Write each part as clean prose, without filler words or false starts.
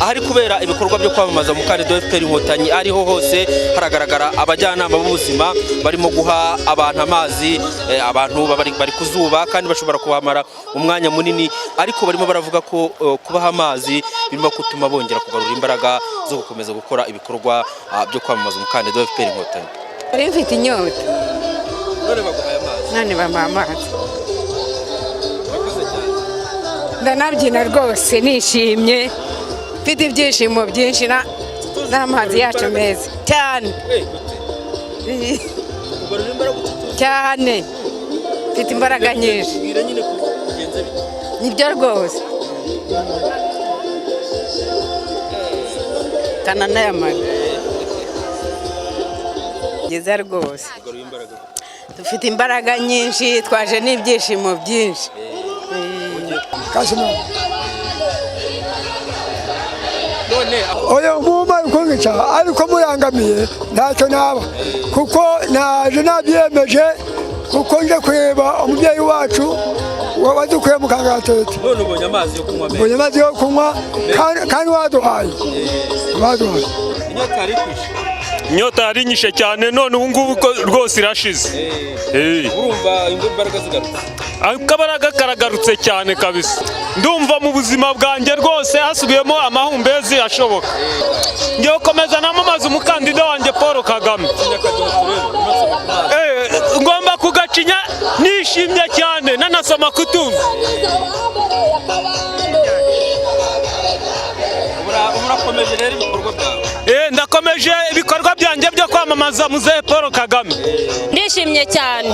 Ahari kubera ibikorwa byo kwamamaza umukandida wa FPR Inkotanyi ariho hose haragaragara abajyanama b'ubuzima barimo guha abantu amazi. Abantu bari ku zuba kandi bashobora kuhamara umwanya munini, ariko barimo baravuga ko kubaha amazi birimo gutuma bongera kugarura imbaraga zo gukomeza gukora ibikorwa byo kwamamaza umukandida wa FPR Inkotanyi. Nari mfite inyota. None baguhaye amazi. None bamuha amazi. Urakoze cyane. Ndanabyina rwose, nishimye, mfite ibyishimo byinshi n'amazi yacu meza cyane. Gute? Kugarura imbaraga ututuzi? Cyane, mfite imbaraga nyinshi. Bwira nyine ko bigenze bite. Nibyo rwose, kananayamara byiza rwose. Kugarura imbaraga. Dufite imbaraga nyinshi, twaje n'ibyishimo byinshi. Kasimo. None Oya, muma kungica, ariko murangamiye ntacyo naba, kuko naje nabyemeje, kuko nje kureba umubyeyi wacu wadukuye mu kangaratete. None ubonye amazi yo kunywa meza. Mbonye amazi yo kunywa kandi waduhaye waduhaye. Inyota yari ikwishe? Inyota yari inyishe cyane, none ubu ngubu ko rwose irashize. Urumva imbaraga zigarutse? Akabaraga karagarutse cyane kabisa. Ndumva mu buzima bwanjye rwose hasubiyemo amahumbezi ashoboka. Ngiye gukomeza namamaza umukandida wanjye Paul Kagame. Ngomba kugacinya nishimye cyane, nanasoma kutumva. Urakomeje rero ibikorwa byawe? Ndakomeje ibikorwa byanjye byo kwamamaza muzehe Paul Kagame. Ndishimye cyane,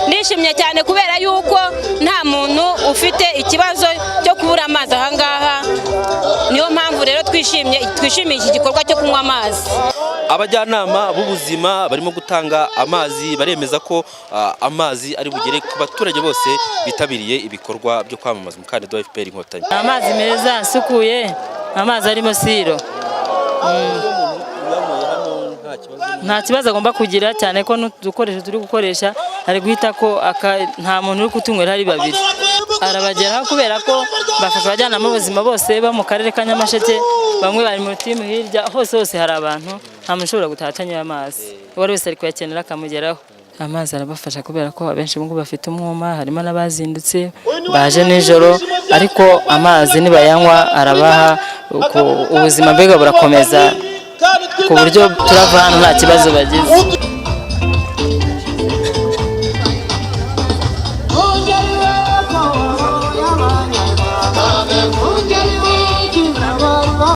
ndishimye cyane kubera yuko nta muntu ufite ikibazo cyo kubura amazi aha ngaha. Niyo mpamvu rero twishimye, twishimiye iki gikorwa cyo kunywa amazi. Abajyanama b'ubuzima barimo gutanga amazi baremeza ko amazi ari bugere ku baturage bose bitabiriye ibikorwa byo kwamamaza umukandida wa FPR Inkotanyi. Amazi meza asukuye, amazi arimo siro, nta kibazo agomba kugira, cyane ko n'udukoresho turi gukoresha ari guhita ko nta muntu uri kutunywera ari babiri arabageraho, kubera ko bafasha abajyanama b'ubuzima bose bo mu karere ka Nyamasheke. Bamwe bari mu timu hirya hose, hose hari abantu. Nta muntu ushobora gutaha atanyoye amazi, uwo ari wese ari kuyakenera akamugeraho. Amazi arabafasha kubera ko abenshi ubu ngubu bafite umwuma, harimo n'abazindutse baje nijoro, ariko amazi nibayanywa arabaha ubuzima, mbega burakomeza ku buryo turava hano nta kibazo bagize.